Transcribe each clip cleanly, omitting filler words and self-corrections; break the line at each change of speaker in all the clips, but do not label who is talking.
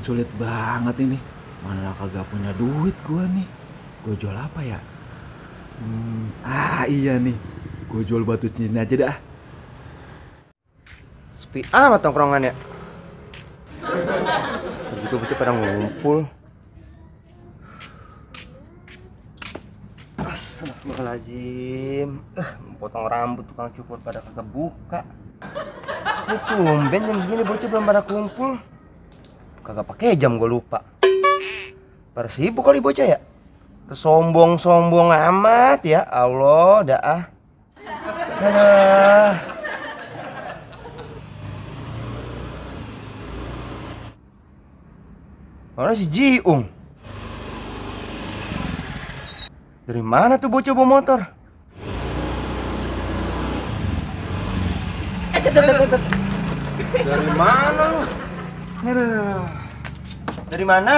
sulit banget ini. Mana kagak punya duit gua nih. Gua jual apa ya? Iya nih. Gua jual batu cincin aja dah.
Sepi amat tongkrongan ya. Terus juga bocah pada ngumpul. Astagfirullahaladzim. Potong rambut tukang cukur pada kagak buka. Ini tumben jam segini bocah belum pada kumpul. Kagak pakai jam, gue lupa. Pada sibuk kali bocah ya. Sombong-sombong amat ya. Allah dah ah. Aduh. Mana si Jiung? Dari mana tuh bocah bawa motor? Dari mana lu?
Aduh.
Dari mana?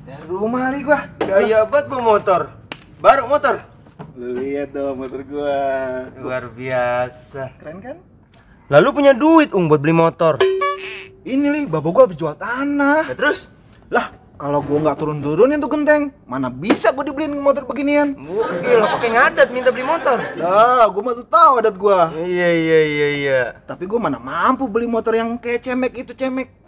Dari rumah kali gua.
Gaya banget bawa motor. Baru motor.
Lu lihat dong motor gua.
Luar biasa.
Keren kan?
Lalu punya duit buat beli motor.
Ini Li, bapak gua habis jual tanah.
Ya, terus?
Lah, kalau gua nggak turun-turunin tuh genteng, mana bisa gua dibeliin motor beginian?
Gila, pakai ngadat minta beli motor.
Lah, gua mah tuh tahu adat gua.
Iya.
Tapi gua mana mampu beli motor yang kayak cemek itu cemek.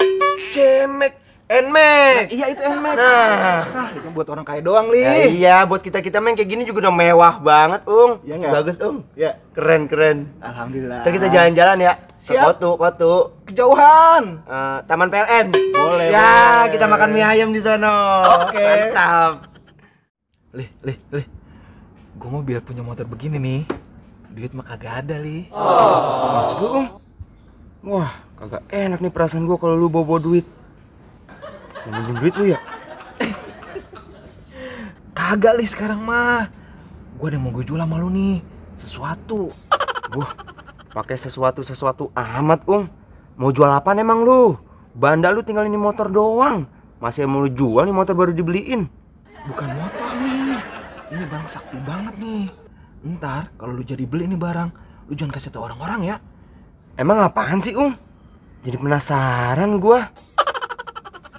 Cemek, Nmax.
Iya itu Nmax.
Nah,
itu buat orang kaya doang, Li.
ya, iya, buat kita main kayak gini juga udah mewah banget,
Iya nggak?
Bagus,
Ya,
Keren.
alhamdulillah.
Ntar kita jalan-jalan ya.
Siap.
Foto.
Kejauhan.
Taman PLN.
Boleh.
Ya, kita makan mie ayam di sana.
Oke.
Mantap.
Lih. Gua mau biar punya motor begini nih. Duit mah kagak ada, Li.
Maksud lu, Wah, kagak enak nih perasaan gua kalau lu bawa duit. Mau minjem duit lu ya?
Kagak, Li, sekarang mah. Gua ada yang mau gue jual sama lu nih. Sesuatu.
Wah, pakai sesuatu amat, Mau jual apaan emang lu? Banda lu tinggal ini motor doang. Masih mau lu jual nih motor baru dibeliin.
Bukan motor nih. Ini barang sakti banget nih. Ntar kalau lu jadi beli nih barang, lu jangan kasih tau orang-orang ya.
Emang apaan sih, Jadi penasaran gua.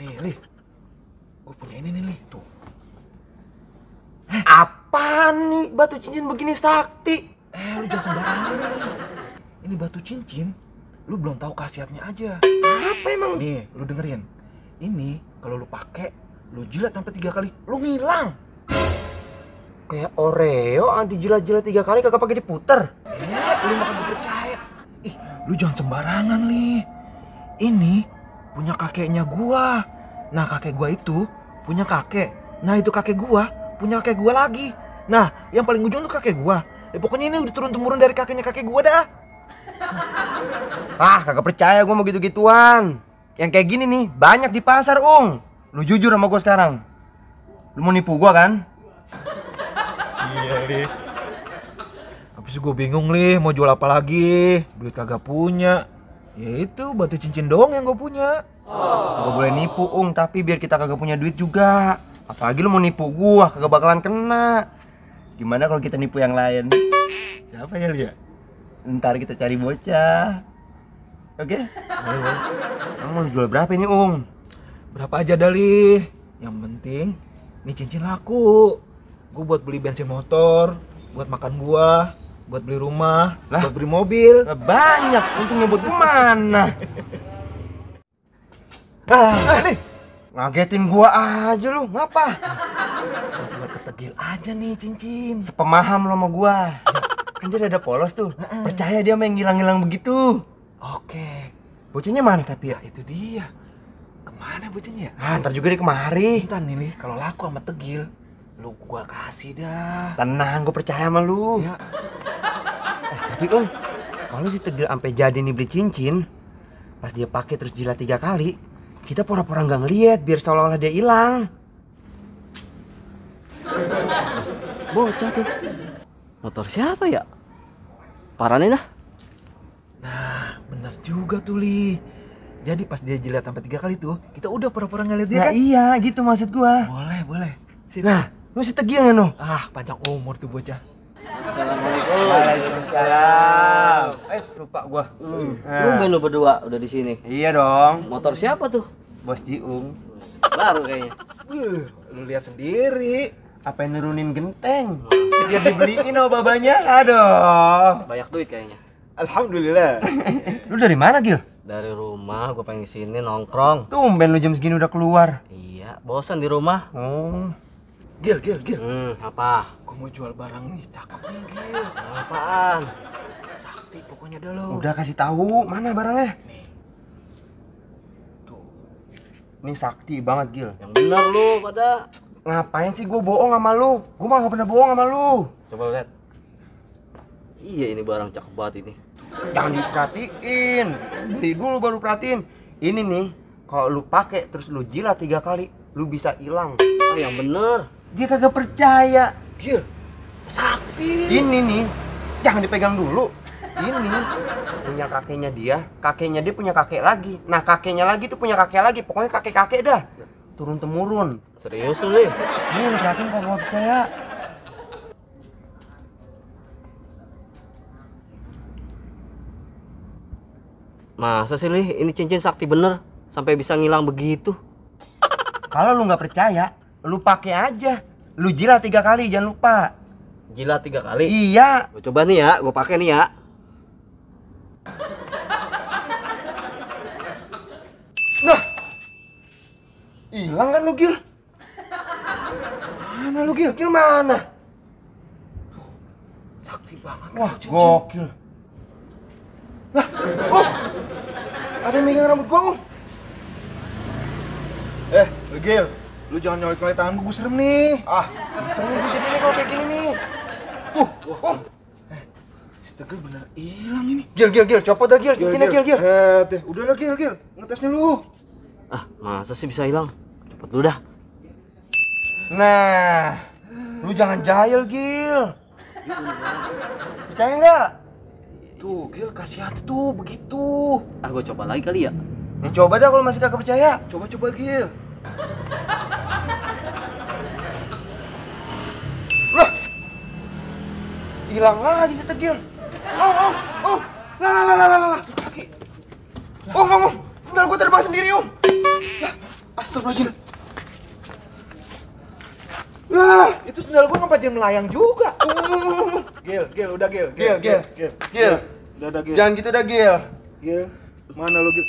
Nih, Li. Gue punya ini nih, Li. Tuh.
Apaan nih batu cincin begini sakti?
Lu jangan sembarangan, Li. Ini batu cincin. Lu belum tahu khasiatnya aja.
Apa emang?
Nih, lu dengerin. Ini kalau lu pakai, lu jilat sampai 3 kali, lu ngilang.
Kayak Oreo, dijilat-jilat 3 kali kagak pakai diputer.
Lu makan percaya. Ih, lu jangan sembarangan, Li. Ini punya kakeknya gua. Nah, kakek gua itu punya kakek. Nah, itu kakek gua punya kakek gua lagi. Nah, yang paling ujung tuh kakek gua. Pokoknya ini udah turun-temurun dari kakeknya kakek gua dah.
Kagak percaya gua mau gitu-gituan. Yang kayak gini nih banyak di pasar, Lu jujur sama gua sekarang. Lu mau nipu gua kan?
Iya, Li. Habis gua bingung, Li, mau jual apa lagi? Duit kagak punya. Ya itu batu cincin doang yang gua punya.
Gak boleh nipu, tapi biar kita kagak punya duit juga. Apalagi lu mau nipu gua, kagak bakalan kena. Gimana kalau kita nipu yang lain?
Siapa ya, Li?
Ntar kita cari bocah. Oke? Kamu mau jual berapa ini,
Berapa aja dah, Li. Yang penting nih cincin laku. Gua buat beli bensin motor, buat makan gua, buat beli rumah,
Lah?
buat beli mobil.
Banyak, untungnya buat gua mana?
Nih,
Ngagetin gua aja lu, ngapa?
buat ketegil aja nih cincin.
Sepemaham lo sama gua. Kan dia ada polos tuh. Percaya dia main ngilang-ngilang begitu.
Oke,
Bocahnya mana tapi ya?
itu dia. Kemana bocahnya ya?
Ntar juga dia kemari.
Ntar nih, Li, kalau laku sama tegil, lu gua kasih dah.
Tenang, gua percaya sama lu.
Ya,
Tapi kalau si Tegil sampai jadi nih beli cincin, pas dia pakai terus jilat 3 kali, kita pura-pura nggak ngeliat biar seolah-olah dia hilang.
Bocah tuh. Motor siapa ya? Paranin lah.
nah bener juga tuh, Li. Jadi pas dia jilat sampai 3 kali tuh, kita udah pura-pura ngeliat dia
Nah
kan?
iya, gitu maksud gua.
Boleh. Sip.
Nah, lu si Tegil ya, no?
Panjang umur tuh bocah.
Assalamualaikum.
Waalaikumsalam. Lupa gua.
Tumben lu berdua udah di sini.
Iya dong.
Motor siapa tuh?
Bos Jiung.
Baru kayaknya.
Lu lihat sendiri.
Apa yang nurunin genteng? Biar dibeliin sama babanya. Aduh.
Banyak duit kayaknya.
Alhamdulillah.
Lu dari mana, Gil?
Dari rumah gue pengen kesini nongkrong.
Tumben lu jam segini udah keluar.
Iya, bosan di rumah.
Oh.
Gil.
Apa?
Gua mau jual barang nih, cakep nih, Gil.
Apaan?
Sakti pokoknya dah lo.
Udah kasih tahu mana barangnya.
Nih. Tuh.
Ini sakti banget, Gil.
Yang benar lu pada.
Ngapain sih gue bohong sama lu? Gue mah gak pernah bohong sama lu.
Coba lihat. Iya ini barang cakep banget ini.
Jangan diperhatiin. Beli dulu baru perhatiin. Ini nih, kalau lu pakai terus lu jilat 3 kali, lu bisa hilang.
Ah yang bener.
Dia kagak percaya.
Gil. Sakti.
Ini nih, jangan dipegang dulu. Ini punya kakeknya dia punya kakek lagi. Nah kakeknya lagi tuh punya kakek lagi. Pokoknya kakek-kakek dah. Turun temurun.
Serius lu nih?
Nih, perhatiin kalau gak percaya.
Masa sih Lih, ini cincin sakti bener sampai bisa ngilang begitu?
Kalau lu nggak percaya, lu pakai aja. Lu jilat 3 kali, jangan lupa.
Jilat 3 kali.
Iya.
Gue coba nih ya, gue pakai nih ya.
Nah, hilang kan lu, Gil? Mana lu, Gil? Gil mana?
Sakti banget.
Wah,
tuh cincin.
gokil. Lah, oh, ada yang megang rambut gua, Om.
Gil, lu jangan nyolek-nyolek tangan gua serem nih.
Ah, bisa nih gua jadi nih kalau kayak gini nih. Tuh, Om.
Si Tegel bener hilang ini.
Gil, copot dah, Gil. Cincinnya, Gil.
Udah lah, Gil. Ngetesnya lu.
Ah, masa sih bisa hilang? Cepet dulu dah.
Nah, lu jangan jahil, Gil. Percaya nggak?
Tuh, Gil, kasih hati tuh, begitu.
Ah, gue coba lagi kali ya.
Ya coba dah kalau masih kagak percaya.
Coba, Gil.
Lah, hilang lagi si Tegil. Om. Lah.
Kaki.
Om. Sendal gua terbang sendiri, Om.
Astagfirullahaladzim.
Lah.
Itu sendal gua ngapa jadi melayang juga? Gil, udah Gil. Udah, Gil.
Jangan gitu dah, Gil.
Gil, mana lu, Gil?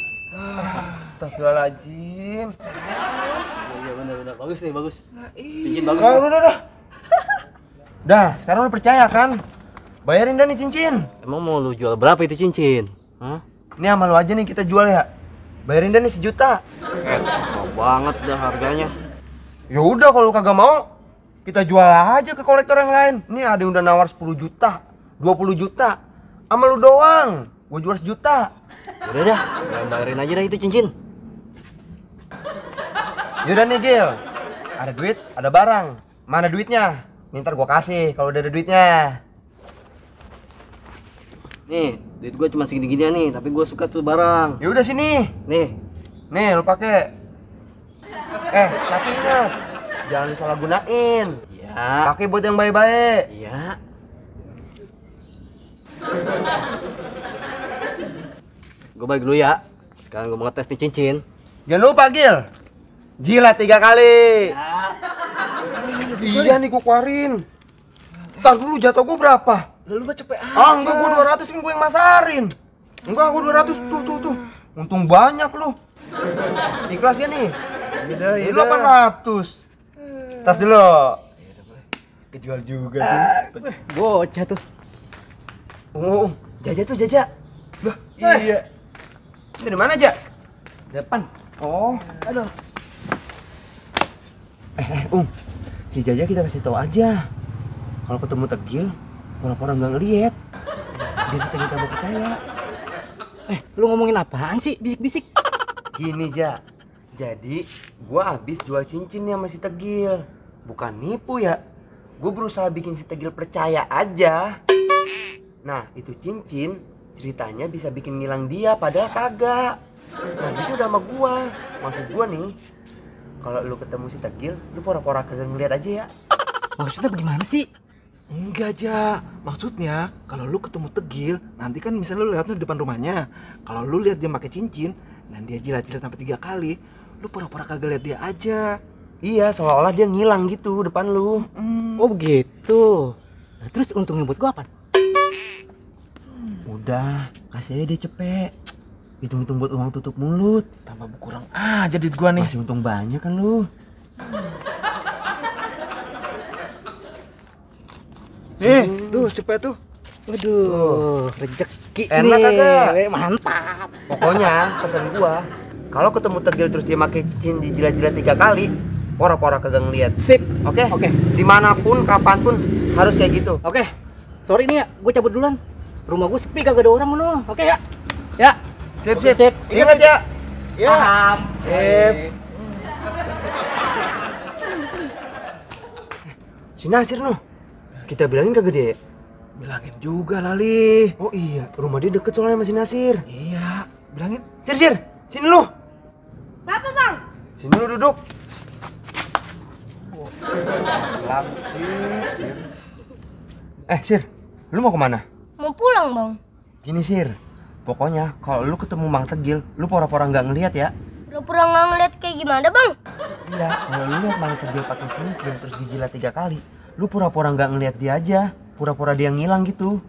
Astagfirullahaladzim.
Iya bener. Bagus nih, bagus.
Nah,
Cincin bagus.
Udah. Dah, sekarang lu percaya kan? Bayarin dah nih cincin.
Emang mau lu jual berapa itu cincin? Hah?
Ini sama lu aja nih kita jual ya. Bayarin dah nih 1 juta.
Mahal banget dah harganya.
Ya udah kalau lu kagak mau, kita jual aja ke kolektor yang lain. Ini ada yang udah nawar 10 juta, 20 juta. Sama lu doang. Gua jual 1 juta.
Udah dah, gue bayarin aja dah itu cincin.
Yaudah nih, Gil. Ada duit, ada barang. Mana duitnya? Nih, ntar gua kasih kalau udah ada duitnya.
Nih, duit gue cuma segini-ginian nih, tapi gue suka tuh barang.
Ya udah sini. Nih, lu pakai. Tapi ingat, jangan disalahgunain.
Iya.
Pakai buat yang baik-baik.
Iya. Gue balik dulu ya. Sekarang gue mau ngetes nih cincin.
Jangan lupa, Gil. Jilat 3 kali. Iya nih gua keluarin. Ntar dulu jatuh gua berapa?
Lalu mah cepet aja.
Enggak, gua 200 kan gua yang masarin. Enggak, gua 200 tuh. Untung banyak lu. Ikhlas ya nih? Ini 800. Tas dulu.
Kejual juga tuh.
Bocah tuh.
Oh, Jaja.
Lah, iya.
Dari mana, aja? Depan. Oh, aduh. Si Jaja kita kasih tahu aja. Kalau ketemu Tegil, orang-orang nggak ngeliat. Biar si Tegil tambah percaya.
Lu ngomongin apaan sih? Bisik-bisik.
Gini, Ja. Jadi, gua habis jual cincin nih sama si Tegil. Bukan nipu ya. Gua berusaha bikin si Tegil percaya aja. Nah, itu cincin ceritanya bisa bikin ngilang dia padahal kagak. Nah, itu udah sama gua. Maksud gua nih, kalau lu ketemu si Tegil, lu pura-pura kagak ngeliat aja ya.
Maksudnya bagaimana sih?
Enggak aja. Maksudnya kalau lu ketemu Tegil, nanti kan misalnya lu lihatnya di depan rumahnya. Kalau lu lihat dia pakai cincin dan dia jilat-jilat sampai 3 kali, lu pura-pura kagak lihat dia aja.
Iya, seolah-olah dia ngilang gitu depan lu.
Oh begitu. Nah, terus untungnya buat gua apa?
Udah, kasih aja dia cepet. Hitung-hitung buat uang tutup mulut.
Tambah kurang aja duit gua nih.
Masih untung banyak kan lu.
Tuh cepet tuh.
Waduh, rezeki
Enak
nih.
kagak?
Mantap.
Pokoknya pesan gua, kalau ketemu tegil terus dia pakai cincin dijilat-jilat 3 kali, pora-pora kagak ngeliat.
Sip.
Oke?
Oke.
Dimanapun, kapanpun harus kayak gitu.
Oke. Sorry nih ya, gua cabut duluan. Rumah gua sepi kagak ada orang lu. Oke ya. Ya.
Sip,
Oke,
sip.
sip.
Ingat ya.
Ya.
Paham.
Sip.
Si Nasir noh, kita bilangin kagak dia?
Bilangin juga Lali.
Oh iya, rumah dia deket soalnya sama si Nasir.
Iya, bilangin.
Sir, Sir, sini lu.
Apa bang?
Sini lu duduk. Sir. Sir, lu mau kemana?
Mau pulang bang.
Gini Sir, pokoknya kalau lu ketemu Mang Tegil, lu pura-pura nggak ngelihat ya.
Pura-pura nggak ngeliat kayak gimana bang?
Iya, kalau lu lihat Mang Tegil pakai cincin terus dijilat 3 kali, lu pura-pura nggak ngelihat dia aja, pura-pura dia ngilang gitu.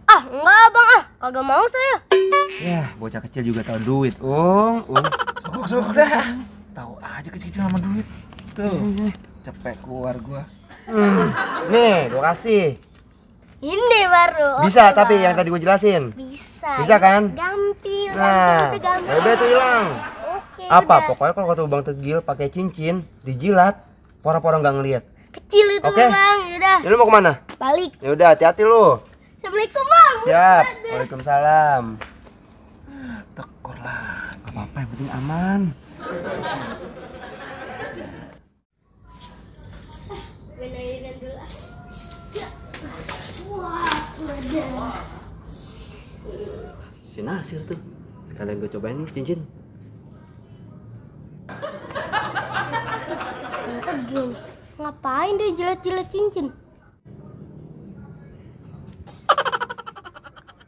Ah enggak bang kagak mau saya.
Ya, bocah kecil juga tahu duit.
Sogok dah. Tahu aja kecil-kecil sama duit. Tuh, cepet keluar gua.
Nih, gua kasih.
Ini baru.
Bisa
Oke,
tapi
Bang.
yang tadi gua jelasin.
Bisa
kan?
Gampil.
Nah,
gampil.
udah tuh hilang.
Oke,
Apa?
udah.
Pokoknya kalau ketemu Bang Tegil pakai cincin, dijilat, pura-pura nggak ngelihat.
Kecil itu
Oke.
bang. Yaudah
Ya lu mau kemana?
balik.
Ya udah, hati-hati lu.
Assalamualaikum bang.
Siap. Waalaikumsalam.
Tekor lah.
Gak apa-apa, yang penting aman.
Benerin dulu. Wah, udah.
Si Nasir tuh. Sekalian gua cobain nih cincin.
Tegil. Ngapain dia jilat-jilat cincin?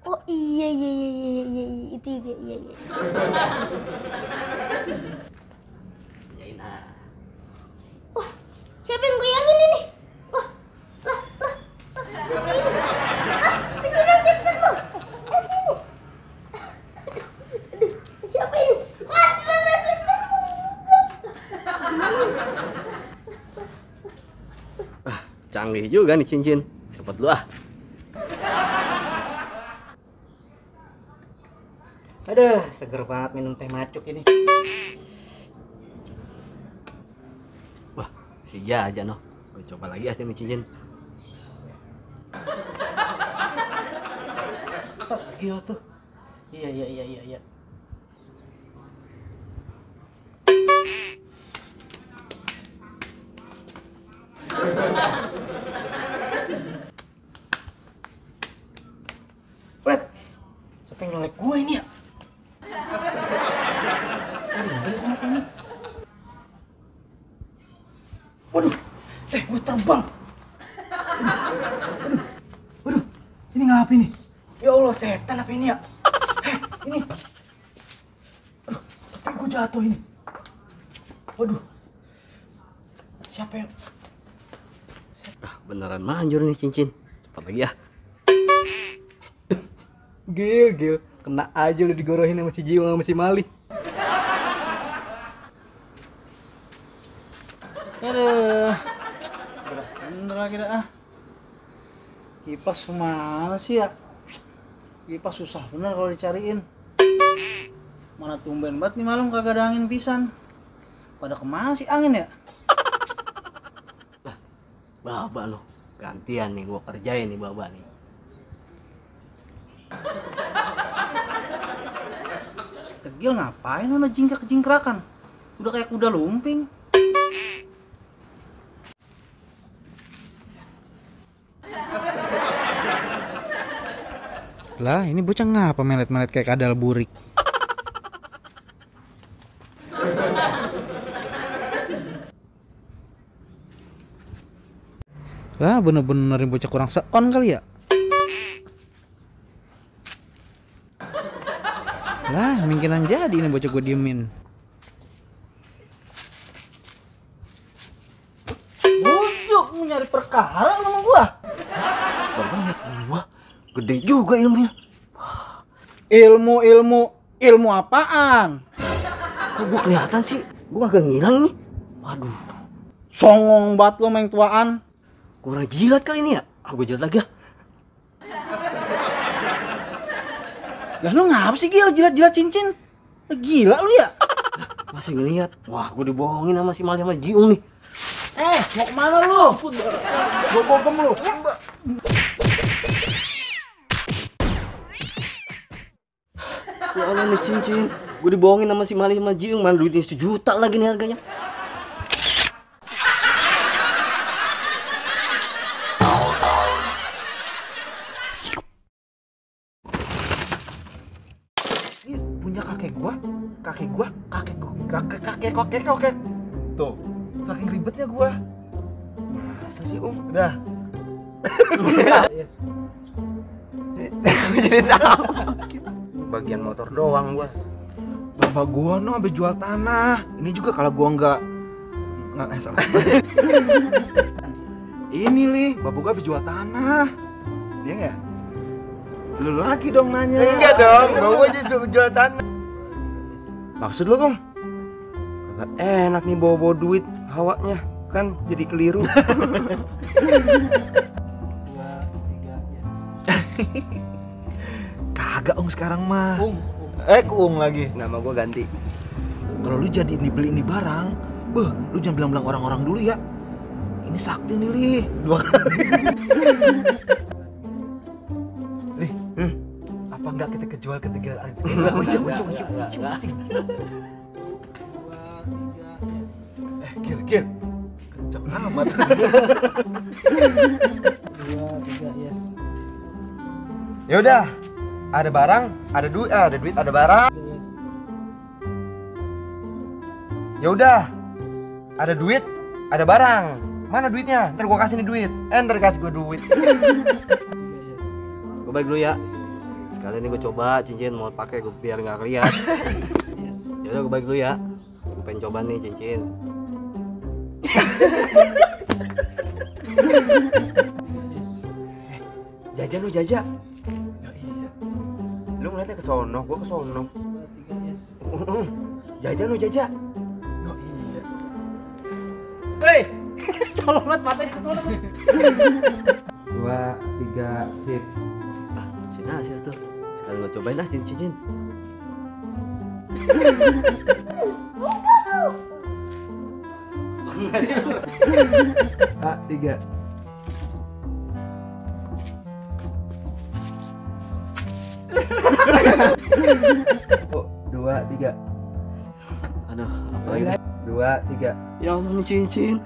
Oh iya itu iya.
Yain ah.
Wah, siapa yang goyangin ini? Wah, ini nasib bang. Sini. Aduh, siapa ini? Wah, nasib bang.
Canggih juga nih cincin. Cepet lu ah. Aduh, seger banget minum teh macuk ini. Wah, si Jaja noh. Gue coba lagi ah ini cincin. Tegil tuh. Iya. Wait, siapa yang nyolek gue ini ya? Waduh, gue terbang. Waduh, ini ngapa ini? Ya Allah, setan apa ini ya? Ini. Aduh, tapi gue jatuh ini. Waduh, siapa yang? Beneran manjur nih cincin. Cepat lagi ya. Gil, kena aja lu digorohin sama si Jiwa sama si Mali.
Aduh, bener lagi dah. Kipas kemana sih ya? Kipas susah bener kalau dicariin. Mana tumben banget nih malam kagak ada angin pisan. Pada kemana sih angin ya?
Baba lo, gantian nih gua kerjain nih Baba nih.
Tegil ngapain lo jingkrak-jingkrakan? Udah kayak kuda lumping.
Lah, ini bocah ngapa melet-melet kayak kadal burik? Lah, bener-bener ini bocah kurang seon kali ya? Lah, mungkinan jadi ini bocah gue diemin.
perkara lu sama gua.
Bang lihat gua, gede juga ilmunya.
Ilmu apaan?
Kok gua kelihatan sih? Gua agak ngilang nih. Waduh,
Songong banget lo main tuaan.
kurang jilat kali ini ya. Aku jilat lagi ya.
Lah lu ngapa sih Gil jilat-jilat cincin? Gila lu ya?
Masih ngeliat. Wah, gua dibohongin sama si Mali sama Jiung nih.
Mau kemana lu? Gua bogem lu.
Ya Allah nih cincin. Gua dibohongin sama si Mali sama Jiung. Mana duitnya 1 juta lagi nih harganya.
Ini punya kakek gua. Tuh, saking ribetnya gua.
Masa sih,
Udah.
Jadi sama. Bagian motor doang, Bos.
Bapak gua no sampai jual tanah. Ini juga kalau gua nggak salah. Ini Li, bapak gua habis jual tanah. Iya nggak? Lu lagi dong nanya.
Enggak dong, gua justru jual tanah. Maksud lu, Gong? Kagak enak nih bawa duit hawanya. Kan jadi keliru.
Kagak sekarang mah.
Ung.
Lagi.
Nama gua ganti.
Kalau lu jadi beli ini barang, lu jangan bilang-bilang orang-orang dulu ya. Ini sakti nih Li, 2 kali. Li, apa enggak kita kejual ketiga? Ucap. Gil. Kenceng amat.
2, 3, yes.
Ya udah. Ada barang, ada duit, ada barang. Ya udah. Ada duit, ada barang. Mana duitnya? Ntar gua kasih nih duit. Ntar kasih gua duit. Gua balik dulu ya. Sekalian ini gua coba cincin mau pakai gua biar nggak kelihatan. Ya udah gua balik dulu ya. Gua pengen coba nih cincin. Jajan lu jajan. Lu ngeliatnya ke sono, gua ke sono.
2, 3, yes.
Jajan lu jajan.
Oh iya.
Hei, tolong lihat matanya ke sono.
2, 3, sip.
Ah, sini hasil tuh. Sekali gua cobain lah cincin.
A3. Oh, 2, 3.
Aduh, apa lagi?
2, 3.
Ya Allah nih cincin.